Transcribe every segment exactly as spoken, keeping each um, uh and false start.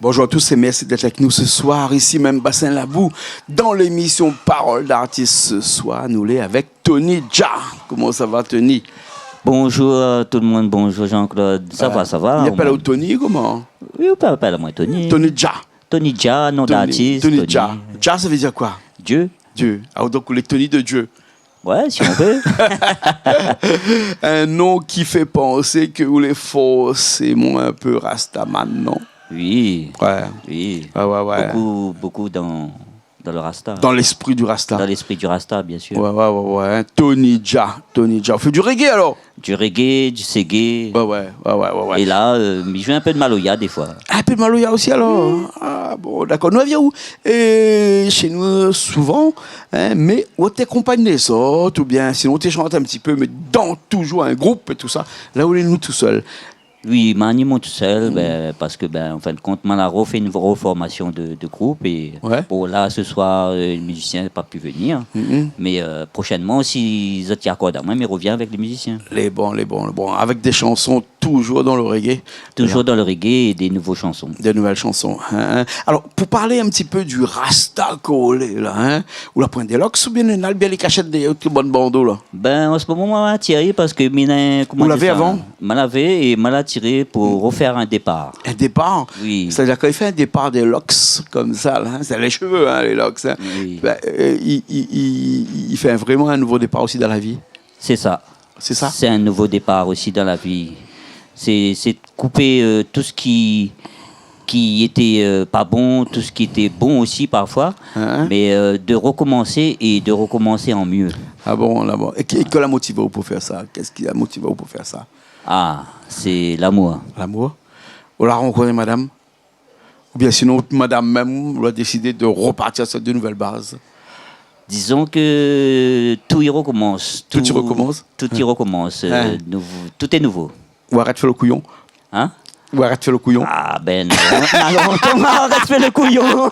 Bonjour à tous et merci d'être avec nous ce soir, ici même Bassin Labou, dans l'émission Parole d'artiste. Ce soir, nou lé avec Tony Dja. Koman sa va, Tony ? Bonjour tout le monde, bonjour Jean-Claude. Sa va, sa va, i apèl aou Tony, koman ? Oui, ou pé apèl amoin Tony. Tony Dja. Tony Dja, non d'artis, Tony Dja. Dja, sa vé dir koi ? Dieu. Dieu. Ah, donk ou lé Tony de Dieu. Ouais, si on veut. Un nom qui fait penser que ou lé forséman in pé rastaman, non ? Oui. Ouais. Oui. Ouais, ouais, ouais. Beaucoup, beaucoup dans, dans le rasta. Dans l'esprit du rasta. Dans l'esprit du rasta, bien sûr. Ouais, ouais, ouais, ouais. Tony Dja, Tony Dja. Ou fé du reggae alor ? Du reggae, du seggae. Ouais, ouais, ouais, ouais, ouais, ouais. É la, euh, mi zoué in pé de maloya défoi. In pé de maloya osi alor ? Mm. Ah bon, dakor. Nou la vi aou, euh, shé nou, euh, souvan, hein, mé ou té akonpagn lézot, oubien sinon ou té shant in ti pé, mé dan toujour in group é tousa. La ou lé anou tousèl. Oui, ma ni mon tousèl, ben, parske, ben, an fin de kont, ma la rofé in roformasion de, de group é, ouais, bon, la, se soir, euh, le mizisien la pa pu venir. Mm. Mé, euh, proshènman, si zot i akord amoin, mi rovien avèk le mizisien. Lé bon, lé bon, lé bon. Avèk dé shanson toujour dan le reggae. Toujour dan le reggae é dé nouvo shanson. Dé nouvèl shanson, hein. Alor, pou parl in ti pé du rasta kolé la, hein, ou la poin dé loks oubien néna bien lé kashèt dèrièr out bann bando la ? Ben, an se moman, ma la tiré parske mi na, koman dir sa ? Ou lavé avan ? Ma lavé é ma la tiré pou rofèr in dépar. In dépar ? Oui. Sétadir kan i fé in dépar dé loks konmsa la, hein, sé lé shové, hein, lé loks, hein. Oui. Ben, euh, i, i, i, i fé vréman in nouvo dépar osi dan la vi. Sé sa. Sé sa ? Sé in nouvo dépar osi dan la vi. Sé, sé koupé, euh, tout sak i, ki té, euh, pa bon, tout sak i té bon osi parfoi, hein, mé, euh, de rokomansé é de rokomansé an myé. Ah bon, la bon. É ki, é kosa la motiv aou pou fé sa ? Kosa la motiv aou pou fé sa ? Ah, sé lamour. Lamour ? Ou la rankont madam ? Oubien sinon, madam mèm, ou la désidé de ropartir sur de nouvèl baz ? Dizon ke tout i rokomans. Tout i rokomans ? Tout i rokomans, euh, nouvo, tout est nouveau. Ou arèt fé le kouyon ? Hein ? Ou arèt fé le kouyon ? Ah, ben, non, non, non, non, arèt fé le kouyon.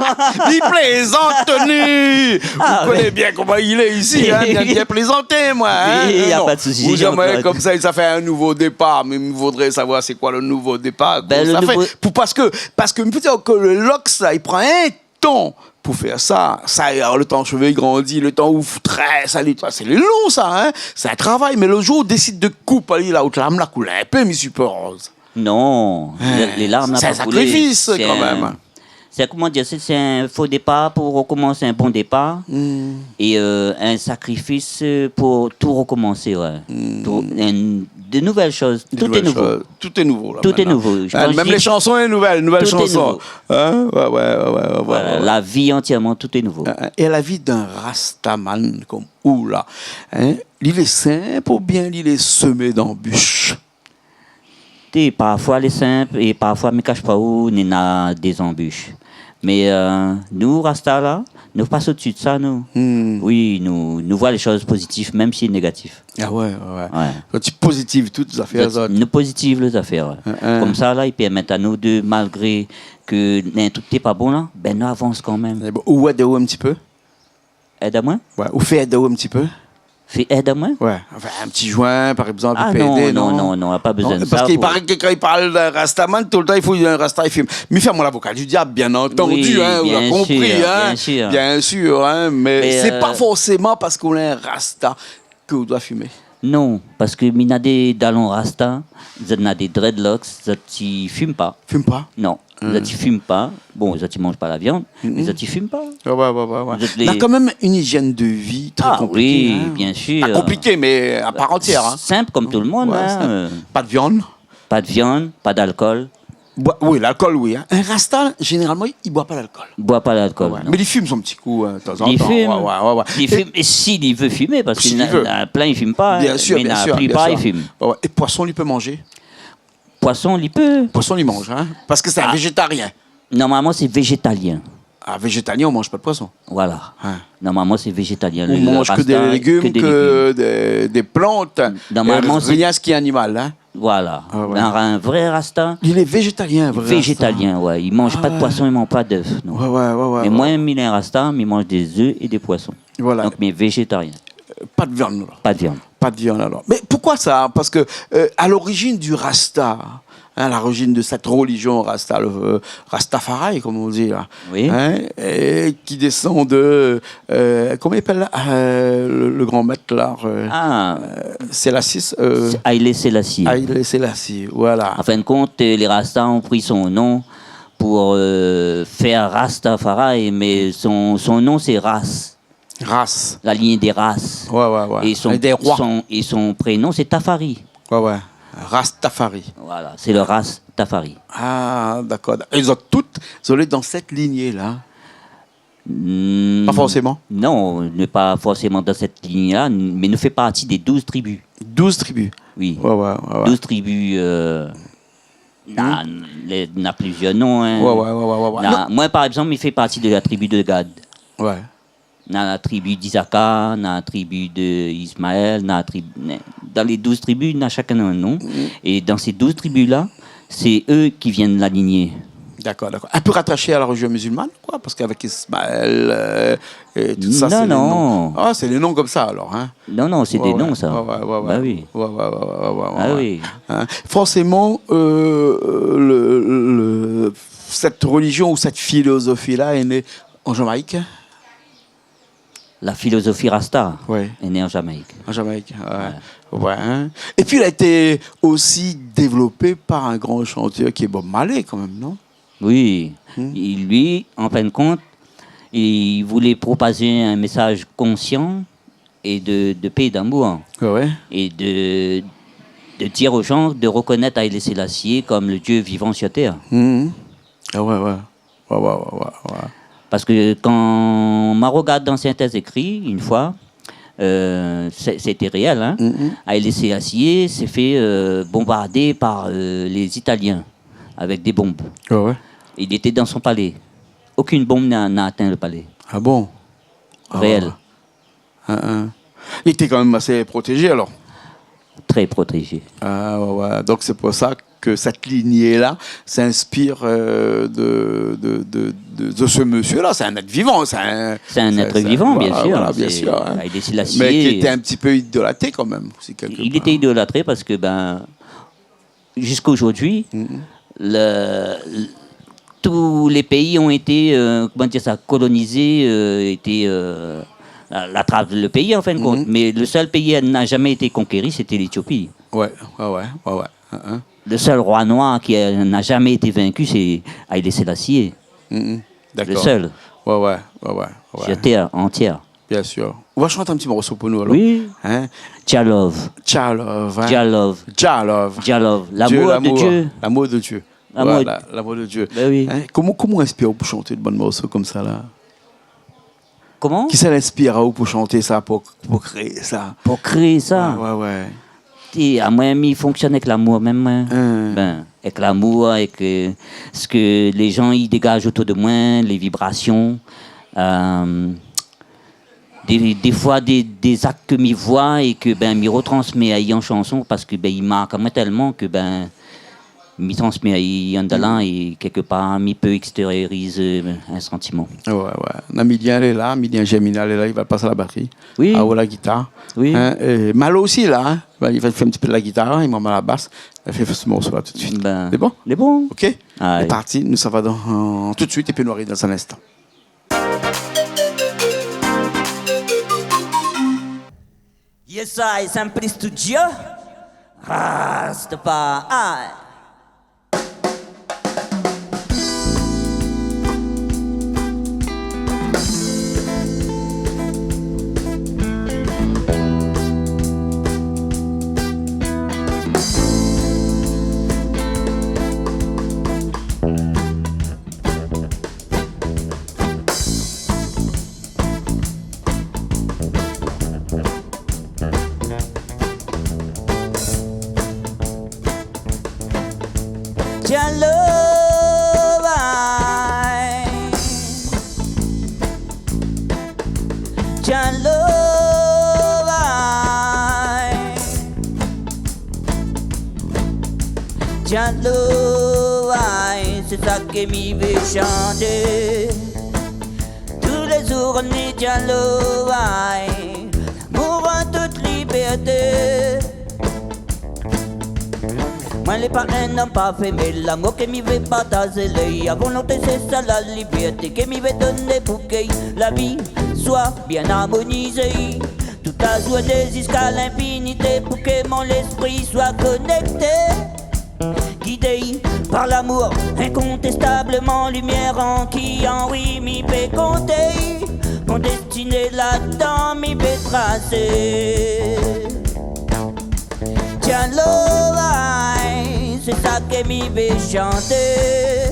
Li plézant, Tony. Ah, oui. Ou koné bien koman i lé isi, hein, bien, bien plézanté, moin, hein. Oui, na pa de sousi, Jean-Claude. Ou di amoin konmsa, sa fé in nouvo dépar, mé mi voudré savoir sé koi le nouvo dépar, koman sa fé. Ben, le nouvo... Pou, parske, parske mi pé dir ke le loks la, i pran in tan pou fé sa. Sa, alor, le tan shové i grandi, le tan ou f-, très ali, sa, sé lé lon sa, hein. Sé in travay, mé le jour ou désid de koup ali la, out larm la koulé in pé, mi sipoz. Non, lé, lé larm la pa koulé. Hein, sé in sakrifis kan mèm. Sé in, sé, koman dir, sé, sé in fo dépar pou rokomansé in bon dépar. Mm. É, euh, in sakrifis, euh, pou tout rokomansé, ouais. Mm. Pou in, de nouvèl shoz. Tout est nouveau. Tout est nouveau, la, mintnan. Tout est nouveau. Hein, mèm lé shanson lé nouvèl, nouvèl shanson. Tout est nouveau. Hein ? Ouais, ouais, ouais, ouais, ouais, ouais. Voilà, la vi antièrman, tout est nouveau. Hein, hein. É la vi d'in rastaman konm ou la, hein, li lé sinp oubien li lé somé d'anbish ? Té, parfoi lé sinp é parfoi, mi kash pa ou, néna dé zanbish. Mé, euh, nou, rasta la, nou pas odsi de sa, nou. Hmm. Oui, nou, nou voi lé shoz pozitif, mèm si négatif. Ah ouais, ouais, ouais. Ouais. Zot i pozitiv tout zafèr, zot. Zot, nou pozitiv lé zafèr, ouais. Hein, hein. Konmsa la, i pèrmèt anou de, malgré ke néna in trik té pa bon la, ben, nou avans kan mèm. É bon, ou èd aou in ti pé ? Èd amoin ? Ouais, ou fé èd aou in ti pé ? Fé èd amoin ? Ouais, anfin, in ti zoin, par égzanp, i pé édé, non ? Ah non, non, non, pa bezoin de sa. Parske i paré ke kan i parl d'in rastaman, toultan i fo in rasta i fim. Mi fé amoin lavoka du diab, bien antandu, hein, ou la konpri, hein. Oui, bien sir, bien sir. Bien sir, hein, mé sé pa forséman parske ou lé in rasta ke ou doi fimé. Non, parske mi na dé dalon rasta, zot na dé dreadlocks, zot i fim pa. Fim pa ? Non. Hmm. Zot i fim pa. Bon, zot i manz pa la viann, mé zot i fim pa. Ah ouais, ouais, ouais, ouais. Zot lé... Na kan mèm in izièn de vi trè konpliké, hein. Ah oui, bien sir. Pa konpliké, mé a par antièr, hein. Sinp konm tout le monde, hein. Ouais, sinp. Pa de viann. Pa de viann, pa d'alkol. Boi-, oui, l'alkol, oui, hein. In rasta, zénéralman, i boi pa l'alkol. Boi pa l'alkol, non. Ouais, ouais. Mé li fim son ti kou, hein, tazantan. Li fim. Ouais, ouais, ouais, ouais. Li fim, é si li vé fimé, parske na, na plin i fim pa, hein. Bien sir, bien sir, bien sir. Mé na plipar i fim. Ouais, ouais. É poison, li pé manzé ? Poison, li pé. Poison, li manz, hein, parske sé in véjétarien. Ah. Normalman, sé véjétalien. Ah, véjétalien, ou manz pa de poison. Voilà. Hein. Normalman, sé véjétalien. Ou manz ke dé légim, ke dé, dé plant, rien sak lé animal, hein. Voilà. Ah ouais. In, in vré rasta. Li lé véjétalien, in vré rasta. Véjétalien, ouais. I manz pa de poison, i manz pa d'œuf, non. Ah ouais, ouais, ouais, ouais. Mé moin, mi lé in rasta, mi manz dé zœuf é dé poison. Voilà. Donk, mi lé véjétarien. Euh, pa de viann, alor. Pa de viann. Pa de viann, alor. Mé poukoi sa ? Parske, euh, a lorizin du rasta, hein, à l'origine de cette religion rasta-, euh, Rastafari, comme on dit, là. Oui. Hein, et qui descend de, euh, comment il appelle, là, euh, le, le grand maître, là, euh, Ah. euh, Sélassie, euh, C'est Haïlé Sélassié. Haïlé Sélassié, voilà. En fin de compte, euh, les Rasta ont pris son nom pour, euh, faire Rastafari, mais son, son nom, c'est Ras. Ras. La lignée des Ras. Ouais, ouais, ouais. Et son, Et des rois. son, et son prénom, c'est Tafari. Ouais, ouais. Ras Tafari. Voilà, c'est le Ras Tafari. Ah, d'accord. Et zot tout, zot lé dan sèt ligné-la ? Hmm, Pas forcément. Non, on n'est pas forcément dans cette lignée-là, mais nous fait partie des douze tribus. Douze tribus. Oui. Ouais, ouais, ouais, ouais. Douze tribus, euh, na, Hmm. les, na plusieurs noms, hein. Ouais, ouais, ouais, ouais, ouais, ouais. Na, Non. Moi, par exemple, je fais partie de la tribu de Gad. Ouais. Na la tribu d'Isaka, na la tribu de Ismaël, na la tribu, na, dans les douze tribus, na chacun un nom. Mhm. Et dans ces douze tribus-là, c'est eux qui viennent de la lignée. D'accord, d'accord. Un peu rattaché à la religion musulmane, quoi, parce qu'avec Ismaël, euh, et tout ça, Non, c'est les non. noms. Ah, c'est les noms comme ça, alors, hein. Non, non, c'est des Ouais, ouais, noms, ça. ouais, ouais, ouais, Bah ouais. oui. Ouais, ouais, ouais, ouais, ouais, Ah ouais. oui. Hein. Forcément, euh, le, le, cette religion ou cette philosophie-là est née en Jamaïque ? La philosophie Rasta Ouais. est née en Jamaïque. En Jamaïque, ouais. Ouais. Ouais, hein. Et puis, elle a été aussi développée par un grand chanteur qui est Bob Marley, quand même, non ? Oui. Hmm. Il, lui, en fin de compte, il voulait propager un message conscient et de, de paix et d'amour. Ouais, ouais. Et de, de dire aux gens de reconnaître Haïlé Sélassié comme le Dieu vivant sur terre. Hmm. Ah ouais, ouais. Ouais, ouais, ouais, ouais, ouais. Parce que quand ma regard dans certains écrits, une fois, euh, c'est, c'était réel, hein, Mhm. Haïlé Sélassié s'est fait, euh, bombarder par, euh, les Italiens avec des bombes. Ah ouais. Il était dans son palais. Aucune bombe n'a, n'a atteint le palais. Ah bon ? Ah Réel. ouais, ouais. Hein, hein. Il était quand même assez protégé, alors. Très protégé. Ah, ouais, ouais. Donc, c'est pour ça que cette lignée-là s'inspire, euh, de, de, de, de, de ce monsieur-là. C'est un être vivant, c'est un, C'est un c'est, être c'est, vivant, bien voilà, sûr. voilà, bien C'est sûr, hein. Haïlé Sélassié. Mais qui était un petit peu idolatré quand même, aussi, quelque Il part. était idolatré parce que, ben, jusqu'aujourd'hui, Mhm. le, le, tous les pays ont été, euh, comment dire ça, colonisés, euh, été, euh, la, la tra-, le pays en fin de compte. Mhm. Mais le seul pays qui n'a jamais été conquéri, c'était l'Éthiopie. Ouais, ouais, ouais, ouais, ouais. Hein, hein. Le seul roi noir qui, euh, n'a jamais été vaincu, c'est Haïlé Sélassié. Mhm. Le D'accord. seul. Ouais, ouais, ouais, ouais, ouais. Sur terre entière. Bien sûr. On va chanter un petit morceau pour nous, alors. Oui. Hein ? Jah Love. Jah Love, hein. Jah Love. Jah Love. Jah Love. Dieu, L'amour de l'amour. Dieu. L'amour de Dieu. L'amour Voilà, l'amour de Dieu. Ben oui. Hein ? Koman, koman i inspir aou pou shant bann morso konmsa la ? Koman ? Kisa i inspir aou pou shant sa, pou, pou kréé sa ? Pou kréé sa. Ouais, ouais, ouais. É amoin, mi fonksyone èk lamour mèm, moin. Hein. Ben, èk lamour, èk, euh, sak lé jan i dégaz otour de moin, lé vibrasion. Euh, dé, défoi dé, dé zak ke mi voi é ke, ben, mi retransmé ali an shanson parske, ben, i mark amoin tèlman ke, ben, mi transmé ali andan la é kèk par mi pé ékstérioriz, euh, in santiman. Ouais, ouais. Non, Milien lé la, Milien Germinal lé la, li va pas la batri. Oui. Aou la gitar. Oui. Hein, é Malo osi lé la, hein. Li va fé in ti pé la gitar, é moin la bas. Li va fé se morso la tout de suite. Ben, lé bon ? Lé bon. OK ? Alé. Lé parti, nou sava dan, tout de suite, épi nou ariv dan in instan. Yes I, Simply Studio. Rastafari. Jah Love, I. Jah Love, I. Jah Love, I, sé sa ke mi vé shanté. Tou lé zour, ni Jah Love, I. Mouvman tout libèrté. Moin lé pa in om parfé, mé lamour ke mi vé partazé lé a volonté, sé sa la liberté ke mi vé doné pou ke la vi soi bien armonizé. Tout azourné ziska linfinité pou ke mon léspri soi konekté. Guidé par lamour, inkontestableman limièr an ki an wi mi pé konté. Mon destiné ladan mi pé trasé. Dialo vai, sé sa ke mi vé shanté.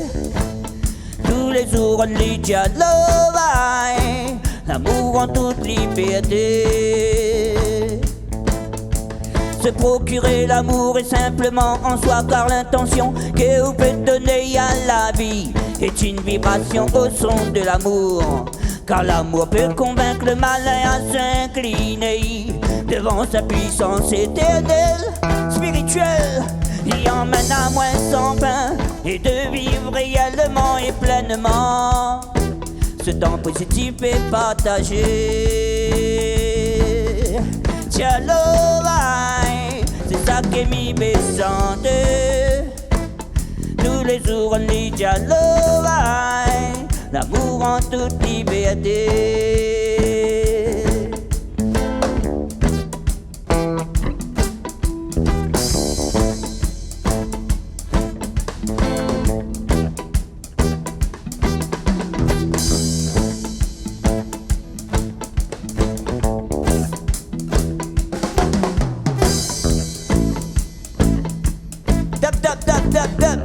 Tou lé zour, only dialo vai, lamour an tout liberté. Se procurer l'amour est simplement en soi, car l'intention ke ou pé doné a la vi est une vibration au son de l'amour. Car l'amour peut convaincre le malin à s'incliner devant sa puissance éternelle, spirituelle, qui emmène à moins sans fin et de vivre réellement et pleinement ce temps positif et partagé. Dialo vai, sé sa ke mi vé shanté. Tou lé zour, only dialo vai, lamour an tout liberté. Dab, dab, dab, dab, dab.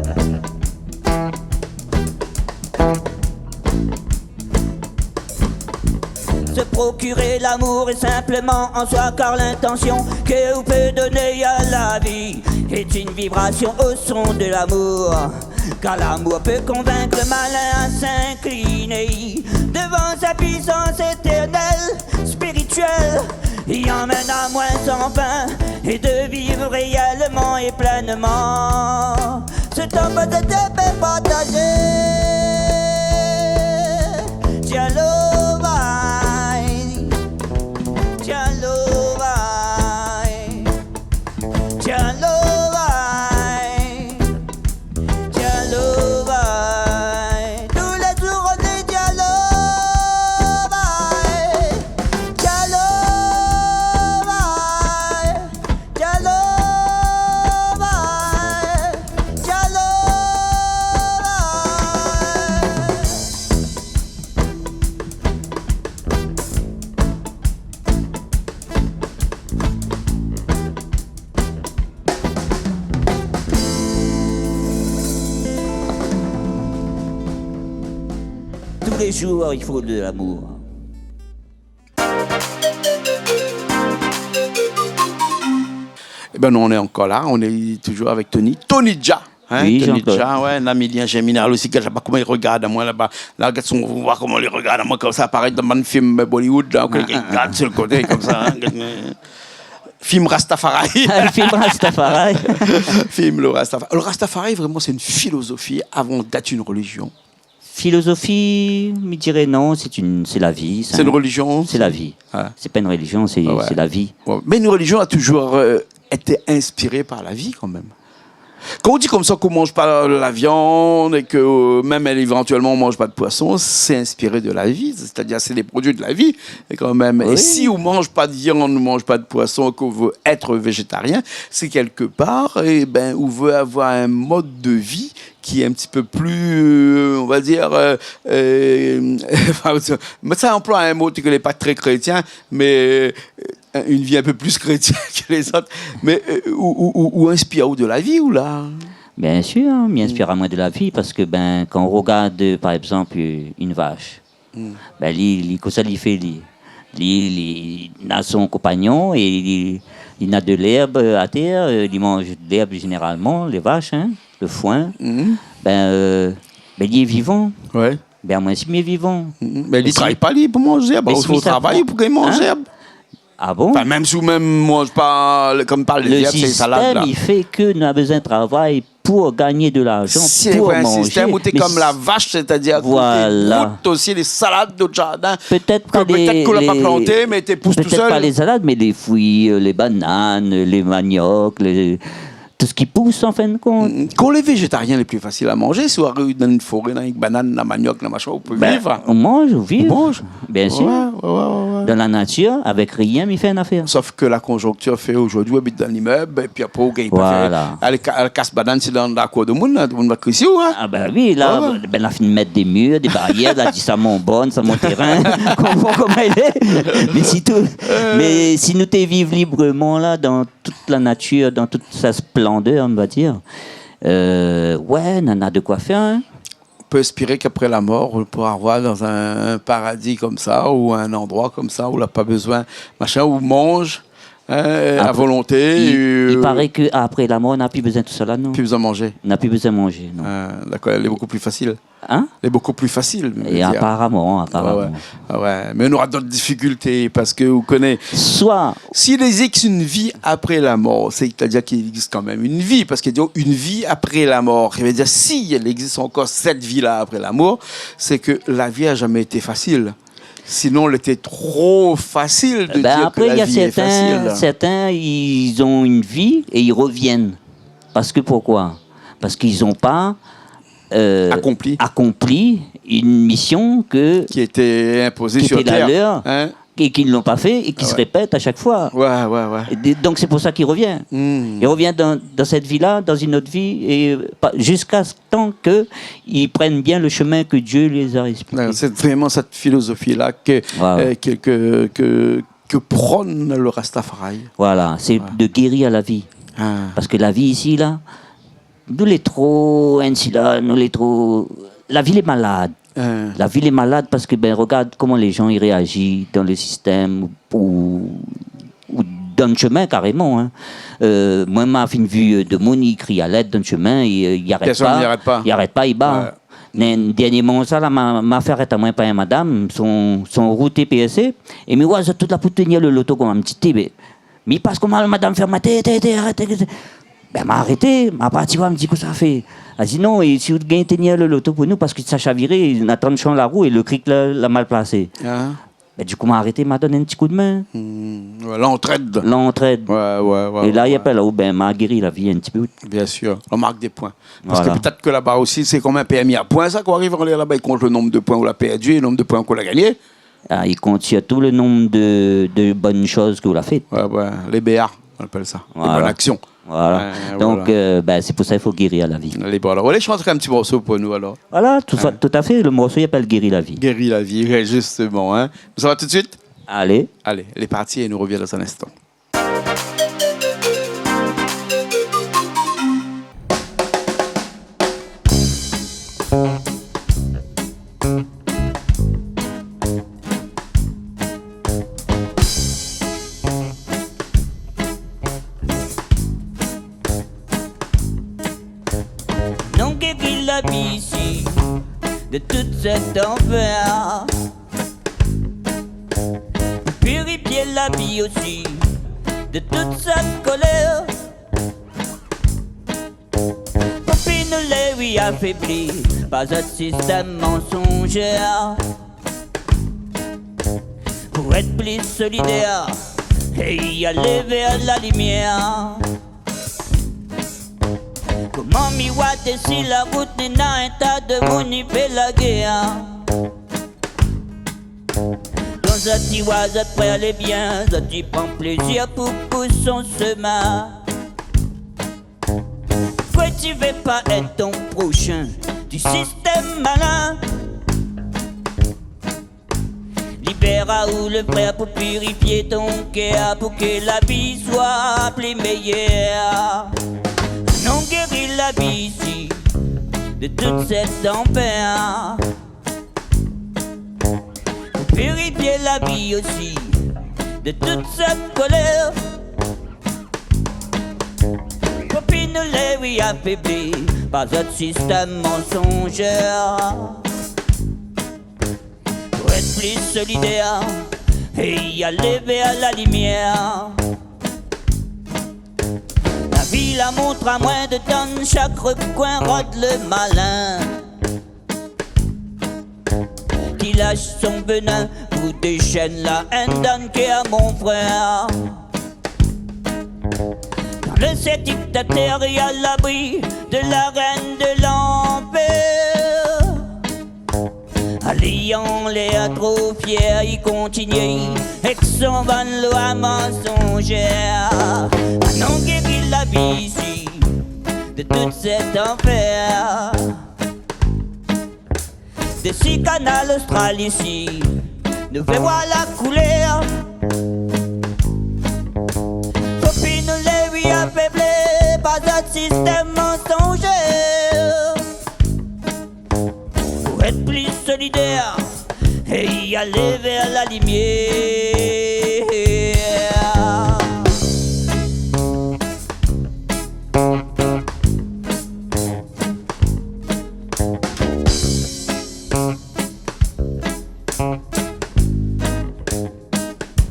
Se procurer l'amour est simplement en soi, car l'intention ke ou pé doné a la vi est une vibration au son de l'amour. Car l'amour peut convaincre le malin à s'incliner devant sa puissance éternelle, spirituelle, qui emmène à moins sans fin et de vivre réellement et pleinement ce temps de paix partagé. Dialo vai, dialo vai. Dialo vai, dialo vai. Tou lé zour, only dialo vai, dialo vai, dialo vai, dialo vai. Tous les jours, il faut de l'amour. Ében, nou lé ankor la, nou lé toujour avèk Tony. Tony Jaa. Hein, Tony Jaa, ouais, Namilien Germinal osi, gèt laba koman li rogard amoin laba. La, gèt son, ou voi koman li rogard amoin konmsa, parèy dan bann film Bollywood la, ou gard su le koté konmsa, hein, gèt, euh, film Rastafari. Film Rastafari. Film le Rastafari. Le Rastafari, vréman, sé in filozofi avan d'èt in relijion. Filozofi, mi diré non, sé in, sé la vi, sa. Sé in relijion ? Sé la vi. Ouais. Sé pa in relijion, sé, ouais, sé la vi. Ouais. Mé in relijion la toujour, euh, été inspiré par la vi kan mèm. Kan ou di konmsa k'ou manz pa la viann é ke, euh, mèm évantuèlman ou manz pa de poisson, sé inspiré de la vi, sétadir sé dé produi de la vi kan mèm. Oui. É si ou manz pa de viann, ou manz pa de poisson, k'ou vé èt véjétarien, sé kèlkepar, ében, ou vé avoir in mod de vi ki lé in ti pé pli, euh, on va dir, euh, euh, anfin, mé sa, anploi in mo ke lé pa trè krétien, mé, euh, in, in vi in pé pli krétièn ke lézot, mé, euh, ou, ou, ou, ou inspir aou de la vi, ou la ? Bien sir, mi inspir amoin de la vi, parske, bin, kan ou rogard, par égzanp, euh, in vash, bin, li, li, kosa li fé, li, li, li na son konpagnon é li, li na de lèrb atèr, euh, li manz lèrb zénéralman, lé vash, hein, le foin. Bin, euh, bin, li lé vivan. Ouais. Bin, moin osi mi lé vivan. Mé li travay pa, li, pou manz lèrb. Mé si mi travay, pou gingn manz lèrb. Ah bon ? Anfin, mèm si ou mèm manz pa, le, konm pa lé zèrb, sé salad la. Le sistèm i fé ke nou na bezoin travay pou gingn de larzan, pou manzé. Sé in vré sistèm ou té konm la vash, sétadir ke ou té brout osi lé salad de zardin, pétèt pa lé, pétèt ke ou la pa planté, mé té pous tousèl. Pétèt pa lé salad, mé lé frui, euh, lé banane, lé maniok, lé, tout sak i pous, an fin de kont. Mm. Kan lé véjétarien, lé pli fasil a manzé. Si ou ariv dan in foré, dan in banann, dan maniok, dan machin, ou pé viv. Ben, ou manz, ou viv. Ou manz. Bien sir. Ouais, ouais, ouais, ouais. Dan la natir, avèk rien, mi fé in afèr. Sof ke la konjonktir fé ozordi ou abit dan limèb, épi apré ou gingn pa fé, alé ka-, alé kas banann, sé dan la kour demoun, la, demoun va krisié aou, in. Ah ben oui, la, ben, la fine mèt dé mir, dé barièr, la di sa mon bone, sa mon térin, konpran koman i lé. Mé si tou, mé si nou té viv libreman la, dan tout la natir, dan tout sa splandèr, on va dir, euh, ouais, nana de koi fèr, in. On peut espérer qu'après la mort, on pourra avoir dans un, un paradis comme ça, ou un endroit comme ça, où on n'a pas besoin, machin, où on mange, hein, à volonté, i, i paré ke apré la mor, na pi bezoin tout sa la, non. Plus besoin manger. Na pi bezoin manzé, non. Ah, d'accord, lé beaucoup plus facile. Hein ? Lé beaucoup plus facile, mi vé dir. Aparaman, aparaman. Ouais, ouais. Ah ouais, mé nora d'ot difikilté, parske ou koné, si i égzis in vi apré la mor, sétadir i égzis kan mèm in vi, parske di in vi apré la mor, i vé dir si i égzis ankor sèt vi-la apré la mor, sé ke la vi la zamé été fasil. Sinon, lété tro fasil de dir ke la vi lé fasil. Ben apré, na sèrtin, sèrtin, i na in vi é i revien. Parske poukoi ? Parske i na pa, euh, akonpli, akonpli in mision ke, ki lété inpozé, ki lété la lèr, in, é ki la pa fé é ki répèt a shak foi. Ouais, ouais, ouais. É de-, donk sé pou sa i revien. Hmm. I revien dan, dan sèt vi-la, dan in ot vi, é pa, ziska tan ke i pran bien le shemin ke Dieu lui a expliqué. Ouais, sé vréman sèt filozofi-la ke, euh, ke, ke, ke, ke prone le Rastafari. Voilà, sé de guérir la vi. Ah. Parske la vi isi la, nou lé tro, insi la, nou lé tro, la vi lé malad. Ah. La vi lé malad parske, ben, regard koman lé jan i réazi dan le sistèm ou, ou dan le shemin karéman, in. Euh, moin, ma fine vi, euh, demoun i kri a lèd dan le shemin, i, euh, i arèt pa, i arèt pa, i bat. Ouais. Mé dèrnièrman sa la, ma, ma fé arèt amoin par in madam, son, son rou té pèrsé, é mi oi zot tout la pou tenir le loto konm in ti té, bé. Mi pas konm madam fé, ma té, té, té, arèt, té, té. Ben, ma arété, ma parti oir, mi di, kosa i fé ? La di, non, é si ou gingn tenir le loto pou nou, parske sa shaviré, na trann shan la rou é le krik la, la mal plasé. Ah. Ben, du kou, ma arété, ma donn in ti kou d'min. Hmm, ouais, l'entraide. L'entraide. Ouais, ouais, ouais. É la, ouais, i apèl, ou ben, ma géri la vi in ti pé. Bien sûr. On marque des points. Parske pétèt ke laba osi, sé konm in pèrmi a poin, sa, kan ou ariv anlèr laba, i kont le nonb de poin ou la pèrdi, le nonb de poin ou la gagné. Ah, i kont sirtou le nonb de, de bone shoz ke ou la fé. Ouais, ouais, les B A, on appelle ça. Les bonnes actions. Voilà. Ouais, voilà. Donk, euh, ben, sé pou sa i fo géri la vi. Alé, bon, alor, alé shant in ti morso pou nou, alor. Voilà, tout à, tout à fait. Le morso i apèl Guérir la vie. Guérir la vie, ouais, justement, hein. Nou sava tout de suite ? Alé. Alé, lé parti é nou revien dan in instan. Nou géri la vi isi de tout sèt anfèr. Pirifié la vi osi de tout sa kolèr. Pou pi nou lé, oui, afébli par zot sistèm mansonzèr. Pou èt pli solidèr é alé vèr la limièr. Koman mi oi dési la rout, néna in ta demoun i fé la guèr. Kan zot i oi zot frèr lé bien, zot i pran plézir pou pous son shemin. Koué, ti vé pa èt ton proshin di sistèm malin ? Libèr aou, le frèr, pou pirifié ton kèr, pou ke la vi soi pli méyèr. Nou géri la vi isi de tout sèt anfèr. Pou pirifié la vi osi de tout sa kolèr. Pou pi nou lé, oui, afébli par zot sistèm mansonzèr. Pou èt pli solidèr é alé vèr la limièr. La vi la mont amoin dedan shak rekoin rod le malin. Ki lash son venin pou déshèn la èn dan kèr mon frèr. Dan Le sèt diktatèr lé a labri de la rèn de lanpèr. Ali anlèr tro fièr, i kontinié èk son bann loi mansonjèr. Anon géri la vi isi de tout sèt anfèr. Desi Kanal Austral isi, nou fé voir la koulèr. Fo pi nou lévé afèblé par zot sistèm mansonjèr. Pou èt pli solidèr é alé vèr la limièr.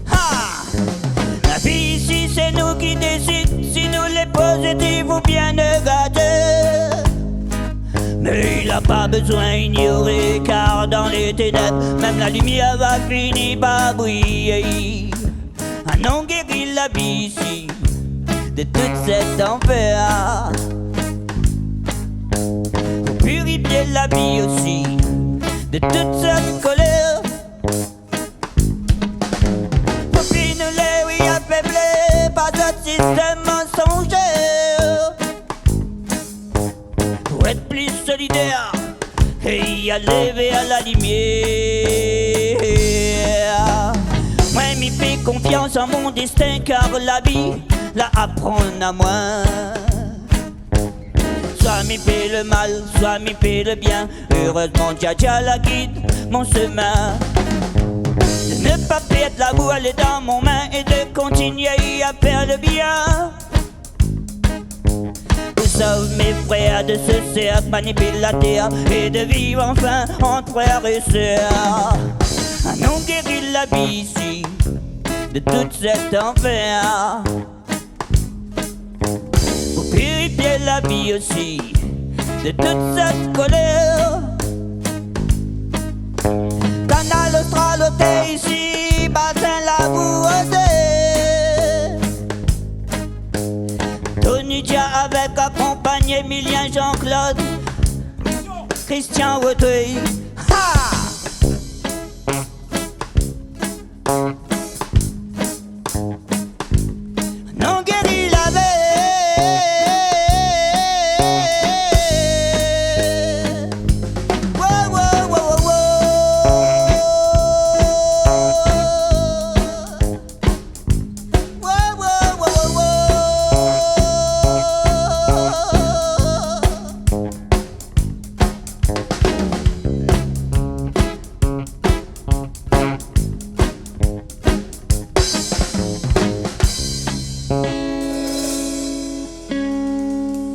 Ha! La vi isi, sé nou ki désid si nou lé pozitif oubien négatif. Mé la pa bezoin ignoré, kar dan lé ténèb, mèm la limièr va fini par briyé. Anon géri la vi isi de tout sèt anfèr. Pou pirifié la vi osi de tout sèt kolèr. Fo pi nou lévé afèblé par zot sistèm mansonjèr. Pou èt pli solidèr é alé vèr la limièr. Moin, mi fé konfians an mon dèstin, kar la vi la aprann amoin. Soi mi fé le mal, soi mi fé le bien. Erèzman, Djadja la gid mon shemin. De ne pa pèrd la vou, alé dan mon min é de kontinié a fèr le bien. Pou sov mé frèr de se sèrk manipilatèr é de viv anfin ant frèr é sèr. Anon géri la vi isi de tout sèt anfèr. Pou pirifié la vi osi de tout sèt kolèr. Kanal Austral oté isi, Basin Labou oté. Tony Dja avèk akonpagné Emilien, Jean-Claude, Christian oté. Ha! Non, géri la vi. Wo, wo, wo, wo, wo. Wo, wo, wo, wo, wo.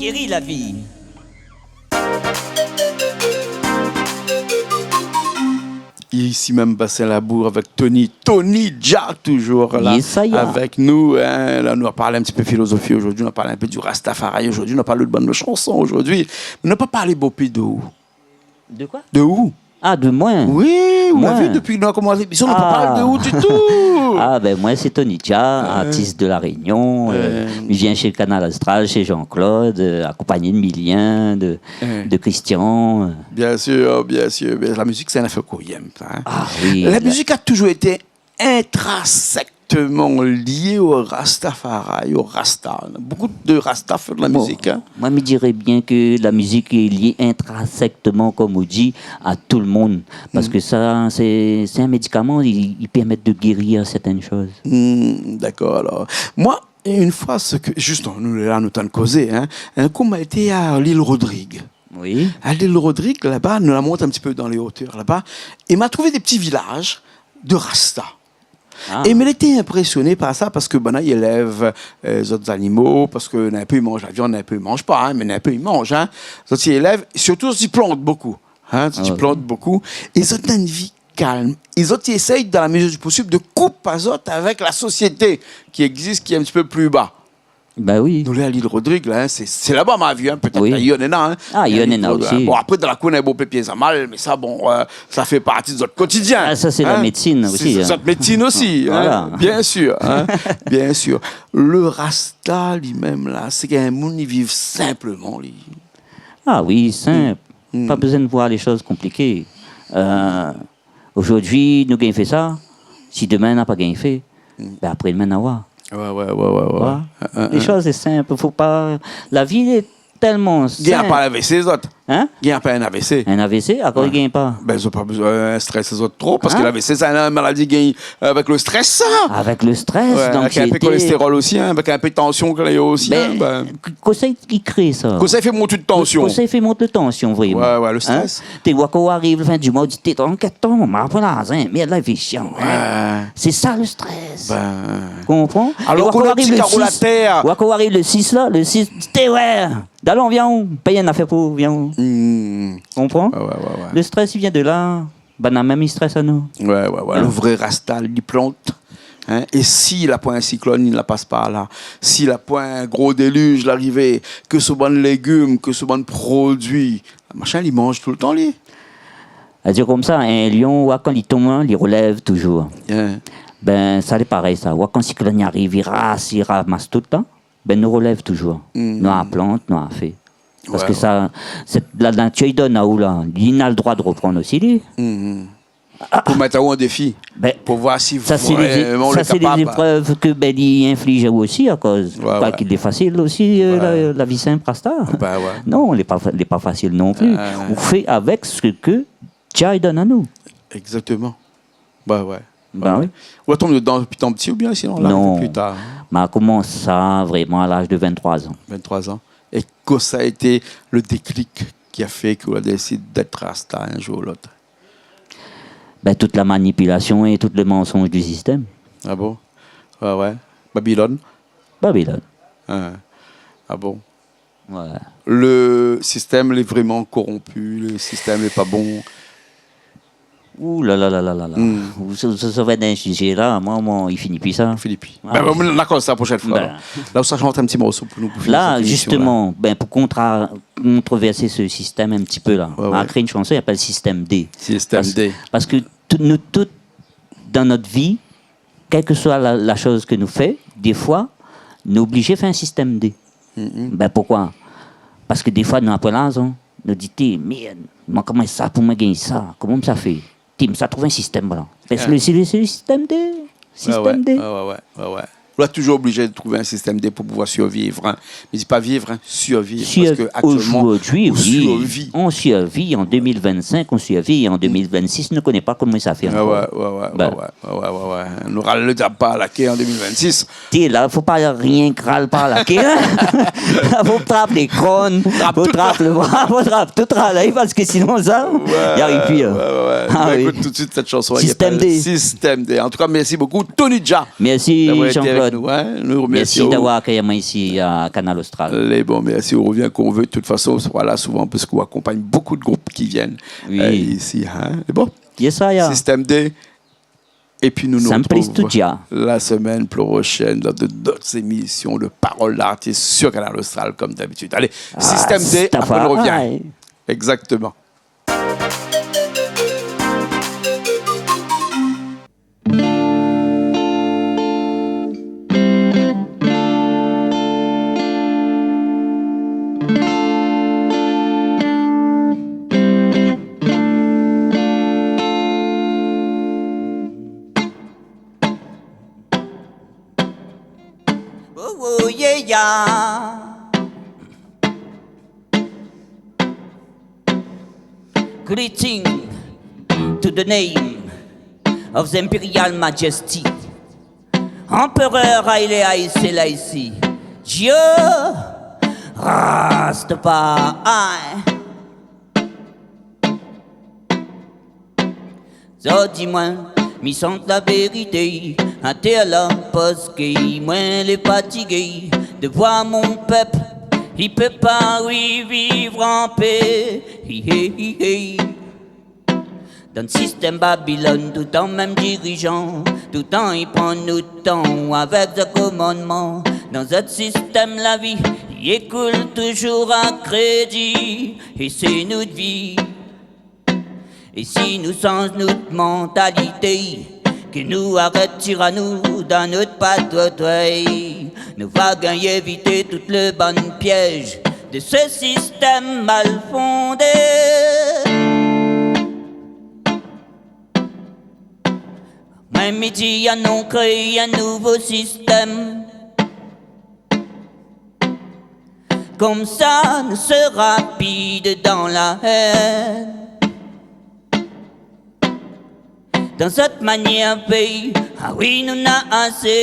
Géri la vi. Isi mèm, Basin Labou avèk Tony, Tony Dja, toujour la avèk nou, hein. Yes, I am. La, nou la parl in ti pé filozofi zordi, nou la parl in pé di Rastafari zordi, nou la parl de bann shanson zordi. Mé nou la pa parl bonpé de ou. De koi ? De ou ? Ah, de moin. Oui, ou la vi, dopi nou la komans lémision, nou la pa parl de ou ditou. Ah, ben, moin sé Tony Dja, artis de La Rényon, euh, mi vien shé Kanal Austral, shé Jean-Claude, euh, akonpagné de Emilien, de, de Christian, euh. Bien sûr, bien sûr. Mé la mizik, sé in afèr k'ou yèm, sa, hein. Ah oui. La mizik la toujour été intrinsèkteman lié o Rastafari, o Rasta. Bonpé de Rasta i fé de la mizik, hein. Bon, moin, mi diré bien ke la mizik lé lié intrinsèkteman, kom ou di, a tout le moun. Parske sa, sé, sé in médikaman, i, i pèrmèt de géri sèrtin shoz. Hmm, dakor, alor. Moin, in foi, sak, zistoman, nou, la, nou té antrinn kozé, hein. In kou, moin lété a Lil Rodrig. Oui. A Lil Rodrig, laba, nou la mont in ti pé dan lé otèr, laba. É ma trouvé dé ti vilaz de Rasta. Ah. É mi lété inprésioné par sa, parske, ben, i élèv, euh, zot zanimo, parske néna in pé i manz la viann, néna in pé i manz pa, hein, mé néna in pé i manz, hein. Zot i élèv, sirtou zot i plant bonpé, hein, zot i plant bonpé. Ah, oui. É zot néna in vi kalm. É zot i éséy, dan la mezir di posib, de koup azot avèk la sosiété ki égzis, ki lé in ti pé pli ba. Ben oui. Nou lé a Lil Rodrig, la, hein, sé, sé laba, ma vi, hein, pétèt, oui, ayèr néna, hein. Ah, ayèr néna osi. Bon, apré, dan la kour, néna bonpé pié zamal, mé sa, bon, euh, sa i fé parti de zot kotidien, hein. Ah, sa, sé la médsin osi, hein. Sé, sé zot médsin osi, hein. Voilà. Bien sûr, hein. Bien sûr. Le rasta, li mèm, la, sé in moun i viv sinpleman, li. Ah oui, sinp. Hmm. Pa bezoin voir lé shoz konpliké. Euh, Zordi nou gingn fé sa, si domin na pa gingn fé, ben, apré domin na oir. Ouais, ouais, ouais, ouais, ouais. Voilà. Hein, hein, hein. Lé shoz lé sinp, fo pa, la vi lé tèlman sinp. Gingn pa in A V C, zot. Hein ? Gingn pa in A V C. In A V C, akoz i gingn pa ? Ben, zot pa bezoin, euh, strès zot tro, parske la A V C, sa in maladi gingn avèk le strès, sa. Avèk le strès, ouais, avèk in pé lanksiété. Kolèstérol osi, hein, avèk in pé tansion, k'lé osi, hein, ben, ben. K-, kosa i kré sa ? Kosa i fé mont tansion ? Kosa i fé mont tansion, vréman ? Ouais, ouais, le strès. Hein ? Té, ou ankor ariv fin di moi, ou di, té, ankèt, tan, ma pran larzan, mèrd, la vi lé shan, hein. Ouais. Sé sa le strès. Ben. Konpran ? Alor, ou ankor ariv le sis, ou ankor ariv le sis la, le sis, té, ouais. Dalon, vien, ou pèy in afèr pou, vien, ou. Hmm. Konpran ? Ouais, ouais, ouais, ouais. Le strès, i vien de la. Banna mèm i strès anou. Ouais, ouais, ouais. Hein. Le vré rasta, li plant. Hein ? É si la poin in siklone, li la pas par la. Si la poin in gro déluj, la arivé, ke so bann légim, ke so bann produi, machin, li manz toultan, li. Sa i di konmsa, in lion, oua, kan li tonm, hein, li relèv toujour. Hein. Ben, sa, lé parèy, sa. Oua, kan siklone i ariv, i ras, i ramas tout, hein. Ben, nou relèv toujour. Hmm. Nou la plant, nou la fé. Parske sa, sé la natir i donn aou la. Li na le droi de reprann osi, li. Mhm. Pou mèt aou an défi. Ben, pou voir si sa, sé lé, vréman ou lé kapab. Sa, sé lé zéprèv ke, ben, li inflij aou osi, akoz pa ke lé fasil osi, euh, la, la vi sinp rasta. Ben ouais. Non, lé pa fa-, lé pa fasil non pli. Euh. Ou fé avèk sak Dieu i donn anou. Exactement. Bah ouais. Bah oui. Ou la tonm dedan depi tan pti oubien sinon la, pli tar ? Non. Ma komans sa vréman a laz de vingt-trois an. Vingt-trois an. É kosa la été le déclic ki la fé ke ou la désid d'èt rasta in zour ou lot ? Ben, tout la manipilasion é tout le mansonz du sistèm. Ah bon ? Ouais, ouais. Babilone ? Babilone. Ah. Ah bon ? Ouais. Le sistèm lé vréman koronpi, le sistèm lé pa bon. Ou la la la la la la. Hmm. Ou sa, sa, sa va èt in sizé la, moin, moin, i fini pi sa. Fini pi. Ouais. Ben, ben, nou va koz sa la proshèn foi, alor. La ou sa shant in ti morso pou nou, pou fini sèt émision la. La, zistoman, ben, pou kontra-, kontrovèrsé se sistèm in ti pé la. Ouais, ouais. Ma la kré in shanson i apèl Système D. Système D. Parske, parske tout, nou tout, dan nout vi, kèl ke soi la, la shoz ke nou fé, défoi, nou oblizé fé in sistèm D. Mhm. Ben, poukosa ? Parske défoi, nou la poin larzan. Nou di, té, mèrd, moin, koman sa, pou moin gingn sa ? Koman sa fé ? Té, mi sa trouv in sistèm, voilà. Parske le, sé le, sé le système D. Système D. Ouais, ouais, ouais, ouais, ouais. Ou la toujour oblizé trouv in sistèm D pou pouvoir surviv, hein. Mé di pa viv, hein, surviv. Sur-, parske aktièlman, zordi, oui. On survit en deux mille vingt-cinq, on survit en deux mille vingt-six, nou koné pa koman sa fé ankor. Ah ouais, ouais, ouais, ben. Ouais, ouais, ouais, ouais, ouais. Nou ral le diab par la ké an deux mille vingt-six. Té, la, fo pa rienk ral par la ké, hein. La, fo trap lé kronn, fo trap le bra, fo trap tout ral, hein, parske sinon sa, i ariv pi, hein. Ouais, ouais, ouais. Ah oui. Ben, ékout tout de suite sèt shanson, i apèl Système D. Système D. En tout cas, merci beaucoup, Tony Jaa. Merci, Jean-Claude. D'avoir été avec nous, hein. Merci d'avoir accueilli moi ici à Kanal Austral. Lé bon, merci. Ou revien kan ou vé. De tout fason, ou sera la souvan parske ou akonpagn bonpé de group ki vien, euh, isi, hein. Oui. Lé bon. Yes, I am. Système D. Et puis nous nous retrouvons la semaine prochaine dans de, d'autres émissions de Parole d'artiste sur Kanal Austral, comme d'habitude. Allez, Système D, après nous revient. Rastafari. Exactement. Oh, oh, yeah, yeah. Greeting to the name of the Imperial Majesty, Emperor Haile Selassie, Dieu Rastafari. Zot di moin, mi shant la vérité, atèr la, parske moin lé fatigé de voir mon pèp, i pé pa, oui, viv an pé. Hi, hi, hi, hi. Dan sistèm Babilone, toultan mèm dirijan, toultan i pran nout tan avèk son komandman. Dan zot sistèm la vi, i ékoul touzour a krédi, é sé nout vi. É si nou sanz nout mantalité, ke nou arèt tir anou dan nout patotway, nou va gingn évité tout le bann pièj de se sistèm mal fondé. Moin mi di anon kréé in nouvo sistèm. Komsa nou sra pi dedan la hèn. Dan zot manièr péi, ah oui, nou na asé.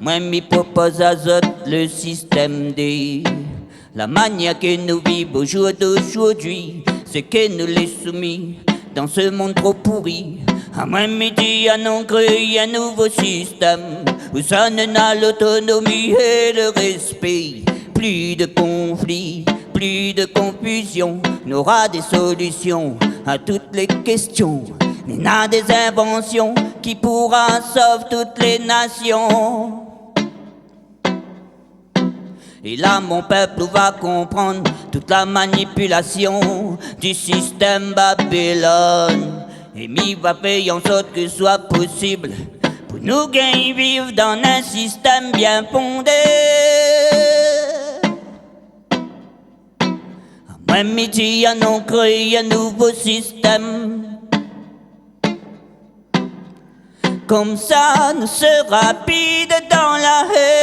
Moin mi propoz azot le sistèm D. La manièr ke nou viv o zour d'ozordi, sé ke nou lé soumi dan se monn tro pouri. Ah, moin mi di anon kréé in nouvo sistèm ousa néna lotonomi é le rèspé. Pli de konfli, pli de konfizion, nora dé solision a tout lé késtion. Néna dé zinvansion ki poura sov tout lé nasion. É la, mon pèp, ou va konprann tout la manipilasion du sistèm Babylone. É mi va fé an sort ke soi posib pou nou gingn viv dan in sistèm bien fondé. Moin mi di anon kréé in nouvo sistèm. Komsa nou sra pi dedan la hèn.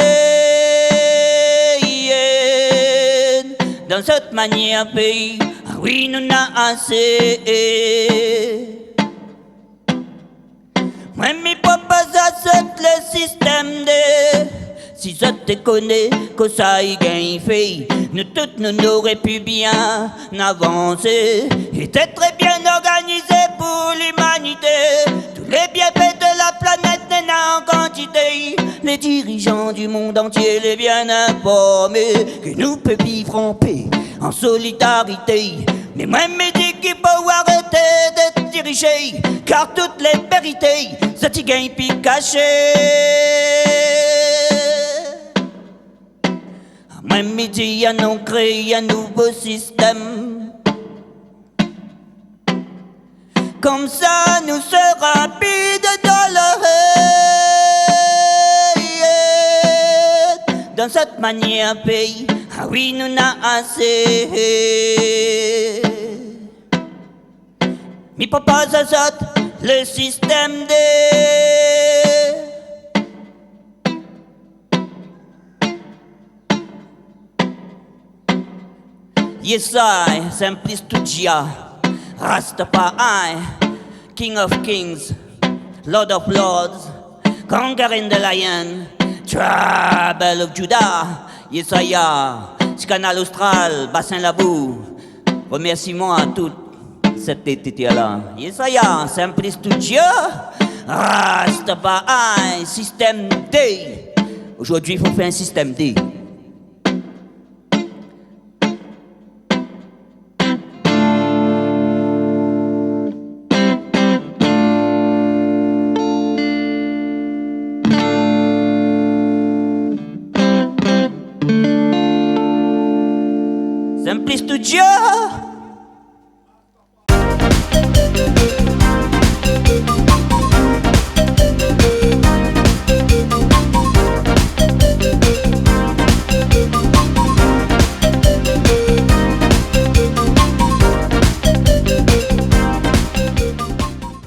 Dan zot manièr péi, ah oui, nou na asé. Moin mi propoz azot le sistèm D. Si zot té koné kosa i gingn fé, nou tout nou noré pu bien avansé. É té tré bien organizé pou limanité. Tout lé bienfé de la planèt néna an kantité. Lé dirijan du monn antié lé bien informé ke nou pé viv an pé, an solidarité. Mé moin mi di k'i fo arété d'èt dirijé, kar tout lé vérité zot i gingn pi kashé. Moin mi di anon kréé in nouvo sistèm. Komsa nou sra pi dedan la hèn. Dan zot manièr péi, ah oui, nou na asé. Mi propoz azot le sistèm D. Yes I, Simplice to Jah, Rastafari, King of Kings, Lord of Lords, Conquering the Lion, Tribal of Judah. Yes I, sur Kanal Austral, Bassin Labou. Remerciements à tous. Sèt té té té la. Yes I, Simplice to Jah, Rastafari, sistèm D. Zordi i fo fé in sistèm D. Simplice to Jah.